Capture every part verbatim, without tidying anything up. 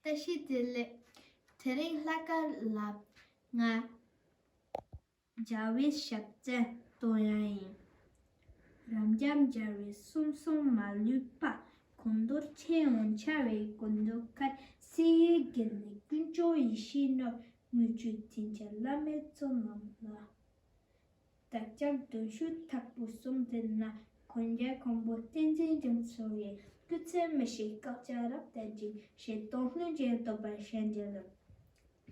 བཀྲ་ཤིས་བདེ་ལེགས། དེ་རིང་ལྷག་དཀར་ལ་ང་རྒྱལ་བའི་ཞབས་བརྟན་གཏོང་ཡ་ཡིན། རབ་འབྱམས་རྒྱལ་བའི་གསུང་གསུང་མ་ལུས་པ། གོང་དུ་ཁྱེད་འོང་འཆར་བའི་ཀུན་ཏུ་ཁར། སྲིད་ཡུལ་གྱི་ནི་ཀུན་སྐྱོང་ཡེ་ཤེས་ནོར། དངུལ་ཆུ་དྲིན་ཆེན་བླ་མའི་གཙོ་རྣམས་ལ། བདག་ཅག་གདུང་ཤུགས་དྭགས་པོ་གསུམ་ལྡན་ན། འཁོར་རྒྱལ་འཁོར་བོ་བསྟན་འཛིན་རྒྱ་མཚོ་ཡི། སྐུ་ཚེ་མི་ཤིགས་བསྐལ་བརྒྱར་རབ་བརྟན་ཅིང་། བཞད་སྟོང་ལྷུན་གྱིས་སྟོབས་པ་གཞན་གྱིས་རློབ།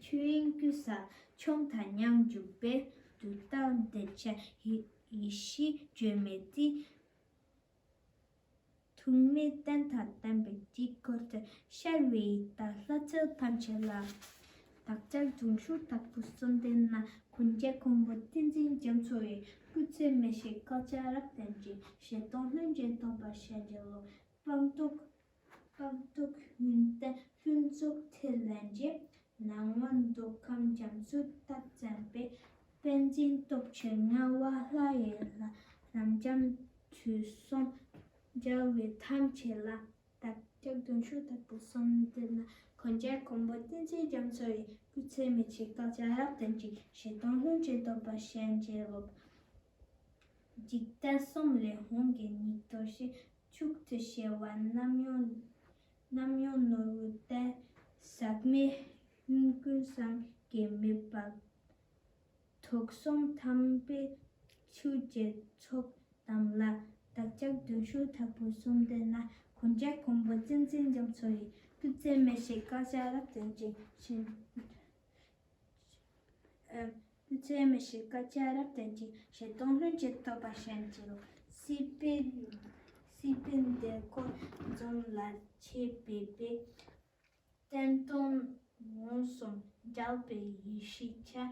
ཆོས་དབྱིངས་ཀུན་བཟང་མཆོག་དང་མཉམ་བཞུགས་པའི། བདུད་དང་བདེ་ཆེན་ཡེ་ཡེ་ཤེས་བཅོས་མའི་ཏིང་། ཐུགས་མི་བརྟན་དང་བརྟན་པའི་དཀྱིལ་འཁོར་དུ། ཤར་བའི་ཡི་དྭགས་ལྷ་ཚོགས་ཐམས་ཅད་ལ། བདག་ཅག་གདུང་ཤུགས་དྭགས་པོ་གསུམ་ལྡན་ན། འཁོར་རྒྱལ་འཁོར་བོ་བསྟན་འཛིན་རྒྱ་མཚོ་ཡི། སྐུ་ཚེ་མི་ཤིགས་བསྐལ་བརྒྱར་རབ་བརྟན་ཅིང་། བཞད་སྟོང་ལྷུན་གྱིས་སྟོབས་པ་གཞན་གྱིས་རློབ། སྤངས་རྟོགས་སྤངས་རྟོགས་ཡོན་ཏན་ལྷུན་རྫོགས་ཐིག་ལེ་རྗེ། སྣང་བ་མདོ་ཁམས་རྒྱ་མཚོའི་རྟགས་མཚན་པའི། དཔལ་འཛིན་སྟོབས་ཆེན་ངག་དབང་ལྷ་ཡི་ལྷ། རབ་འབྱམས་དུས་གསུམ་རྒྱལ་བ་ཐམས་ཅད་ལ། བདག་ཅག་གདུང་ཤུགས་དྭགས་པོ་གསུམ་ལྡན་ན། འཁོར་རྒྱལ་འཁོར་བོ་བསྟན་འཛིན་རྒྱ་མཚོ་ཡི། སྐུ་ཚེ་མི་ཤིགས་བསྐལ་བརྒྱར་རབ་བརྟན་ཅིང་། བཞད་སྟོང་ལྷུན་གྱིས་སྟོབས་པ་གཞན་གྱིས་རློབ། འཇིག་རྟེན་གསུམ་ལས་འོང་གི་ཉིད་རྟོགས་ཤིང་། མཆོག་ཏུ་གཤེགས་པ་རྣམ་གཡོ་རྣམ་གཡོ་ནོར་བུ་སྟེ། ཟག་མེད་དབྱིངས་ཀུན་བཟང་གི་མེ་འབར། ཐོག་གསུམ་ཐམ་པའི་ཆུ་སྐྱེས་ཚོགས་རྣམས་ལ། བདག་ཅག་གདུང་ཤུགས་དྭགས་པོ་གསུམ་ལྡན་ན། འཁོར་རྒྱལ་འཁོར་བོ་བསྟན་འཛིན་རྒྱ་མཚོ་ཡི། སྐུ་ཚེ་མི་ཤིགས་བསྐལ་བརྒྱར་རབ་བརྟན་ཅིང་། ཨ། སྐུ་ཚེ་མི་ཤིགས་བསྐལ་བརྒྱར་རབ་བརྟན་ཅིང་། བཞད་སྟོང་ལྷུན་གྱིས་སྟོབས་པ་གཞན་གྱིས་རློབ། སྲིད་པའི་སྲིད་པའི་འདས་འཁོར་འཛོམས་ལ་ཆས་པའི་དཔལ། བརྟན་སྟོང་མངོན་སུམ་རྒྱལ་བའི་ཡེ་ཤེས་ཆེ།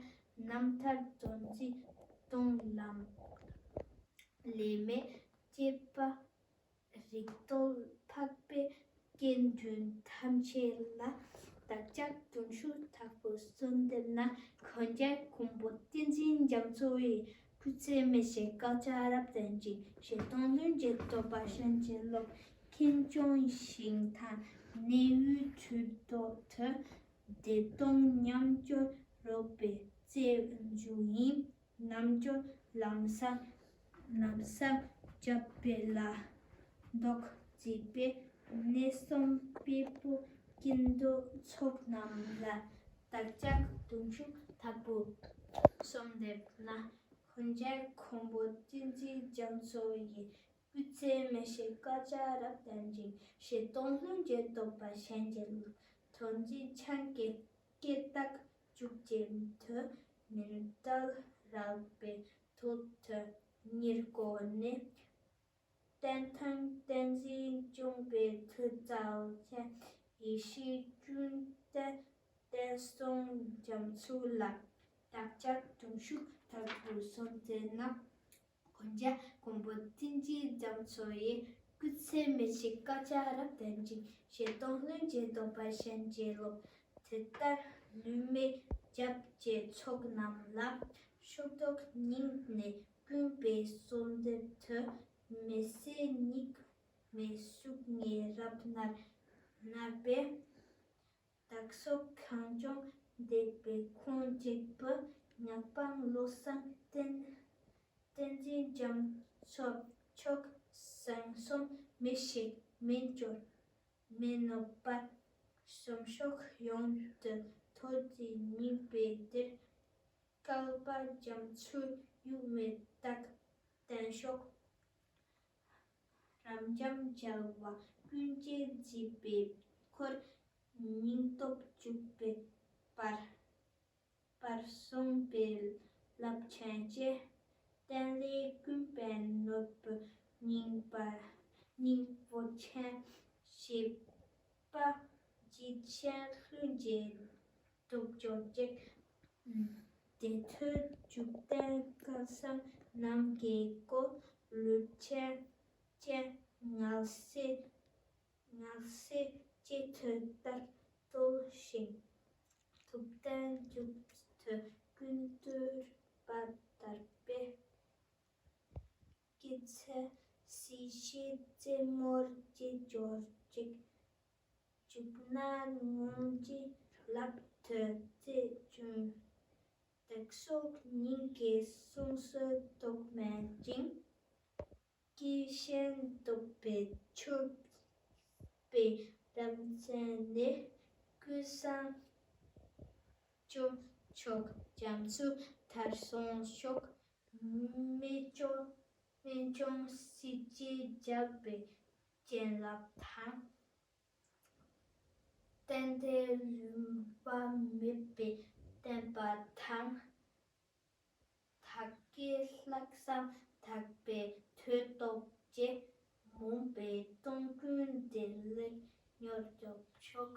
རྣམ་ཐར་དོན་གཟིགས་སྟོང་ལམ་ལས་མེད་ཅེས་པ། རིགས་རྟོག་འཕགས་པའི་སྐྱེ་མཐུན་ཐམས་ཅད་ལ། བདག་ཅག་གདུང་ཤུགས་དྭགས་པོ་གསུམ་ལྡན་ན། འཁོར་རྒྱལ་འཁོར་བོ་བསྟན་འཛིན་རྒྱ་མཚོ་ཡི། སྐུ་ཚེ་མི་ཤིགས་བསྐལ་བརྒྱར་རབ་བརྟན་ཅིང་། བཞད་སྟོང་ལྷུན་གྱིས་སྟོབས་པ་གཞན་གྱིས་རློབ། ཁྱེད་སྐྱོང་ཞིང་དང་གནས་ཡུལ་དུས་ཐོག་ཏུ། བདེ་སྟོང་མཉམ་སྦྱོར་རོལ་པའི་རྩལ་འཇུག་ཡིན། རྣལ་འབྱོར་ལམ་བཟང་ལམ་བཟང་རྒྱབ་པའི་ལ། མདོ་རྩིས་པའི་གནས་གསུམ་དཔལ་པོ་ཀུན་འདུས་ཚོགས་རྣམས་ལ། བདག་ཅག་གདུང་ཤུགས་དྭགས་པོ་གསུམ་ལྡན་ན། འཁོར་རྒྱལ་འཁོར་བོ་བསྟན་འཛིན་རྒྱ་མཚོ་ཡི། སྐུ་ཚེ་མི་ཤིགས་བསྐལ་བརྒྱར་རབ་བརྟན་ཅིང་། བཞད་སྟོང་ལྷུན་གྱིས་སྟོབས་པ་གཞན་གྱིས་རློབ། ཐོག་འཛིན་འཆང་གི་སྐད་རྟགས་འཇུག་ཅན་དུ། མན་དཱ་ར་བའི་ཐོག་ཏུ་ཉེར་བསྐོར་ནས། བསྟན་དང་བསྟན་འཛིན་སྐྱོང་བའི་མཐུ་རྩལ་ཅན། ཡེ་ཤེས་ཀུན་ལྡན་བསྟན་སྲུང་རྒྱ་མཚོ་ལ། བདག་ཅག་གདུང་ཤུགས་དྭགས་པོ་གསུམ་ལྡན་ན། འཁོར་རྒྱལ་འཁོར་བོ་བསྟན་འཛིན་རྒྱ་མཚོ་ཡི། སྐུ་ཚེ་མི་ཤིགས་བསྐལ་བརྒྱར་རབ་བརྟན་ཅིང་། བཞད་སྟོང་ལྷུན་གྱིས་སྟོབས་པ་གཞན་གྱིས་རློབ། དེ་ལྟར་ལུས་མེད་རྒྱབ་ཀྱི་ཚོགས་རྣམས་ལ། ཕྱོགས་རྟོག་སྙིང་ནས་ཀུན་པའི་གསོལ་འདེབས་མཐུ། མི་ཟད་སྙིགས་མའི་ཟུག་རྔུ་རབ་མནར་མནར་བའི། བདག་སོགས་གངས་ལྗོངས་འདེགས་པའི་ཁོང་གཅིག་པུ། ཉག་སྤང་བློ་བཟང་བསྟན་བསྟན་འཛིན་རྒྱ་མཚོ་མཆོག། གསང་གསུམ་མི་ཤིགས་མི་སྐྱོ་མི་གནོད་པར། གསུང་མཆོག་ཡོངས་སུ་ཐོས་ཏེ་སྙིགས་པའི་དུར། བསྐལ་པ་རྒྱ་མཚོའི་ཡུལ་མེད་རྟག་བརྟན་ཤོག། རབ་འབྱམས་རྒྱལ་བ་ཀུན་གྱིས་བརྗིད་པའི་འཁོར། སྙིང་སྟོབས་འཇུག་པའི་བར་བར་གསུངས་པའི་རླབས་ཆེན་གྱི། བསྟན་ལས་ཀུན་ཕན་ནོར་བུ་སྙིང་པ་སྙིང་པོ་ཅན། བྱེད་པ་འཇིགས་ཆེན་ལྷུན་གྱིས་སྟོབས་སྐྱོང་ཅིག། བདེ་ཐོབ་འཇིག་རྟེན་སྐལ་བཟང་རྣམས་ཀྱི་བཀོད། ལུས་ཅན་ཅན་ངལ་སོས་ངལ་སོས་ཅི་ཐུབ་ལྟར་གཏོང་ཞིང་། ཐུབ་བསྟན་མཇུག་ཏུ་ཀུན་བཏུས་པ་ལྟར་པའི། སྐྱེད་ཚལ་སྲིད་ཞིའི་རྩེ་མོར་ཅི་འབྱོར་ཅིག། འཇིགས་སྣང་ངང་གིས་ལག་ཏུ་རྩེད་བཅུག་སྟེགས་སོགས་སྙིང་གི་སྲོག་སོགས་ཐོགས་མེད་ཅིང་། སྐད་ཅིག་ལྡོག་པའི་ཆུ་བོའི་རྒྱ་མཚོ་ནས་ཀུན་བཟང་སྐྱོབ་ཆོག་རྒྱ་མཚོ་མཐར་སོན་ཤོག་རྨད་བྱུང་རྨད་བྱུང་གཟི་བརྗིད་རྒྱས་པའི་བྱིན་རླབས་དང་། གཏན་བདེ་ལུས་པ་མེད་པའི་བསྟན་པ་དང་། བདག་གི་ལྷག་བསམ་དག་པའི་མཐུ་སྟོབས་ཀྱིས། མུན་པའི་སྟོང་ཀུན་བདེ་ལེགས་མྱུར་སྐྱོབ་ཤོག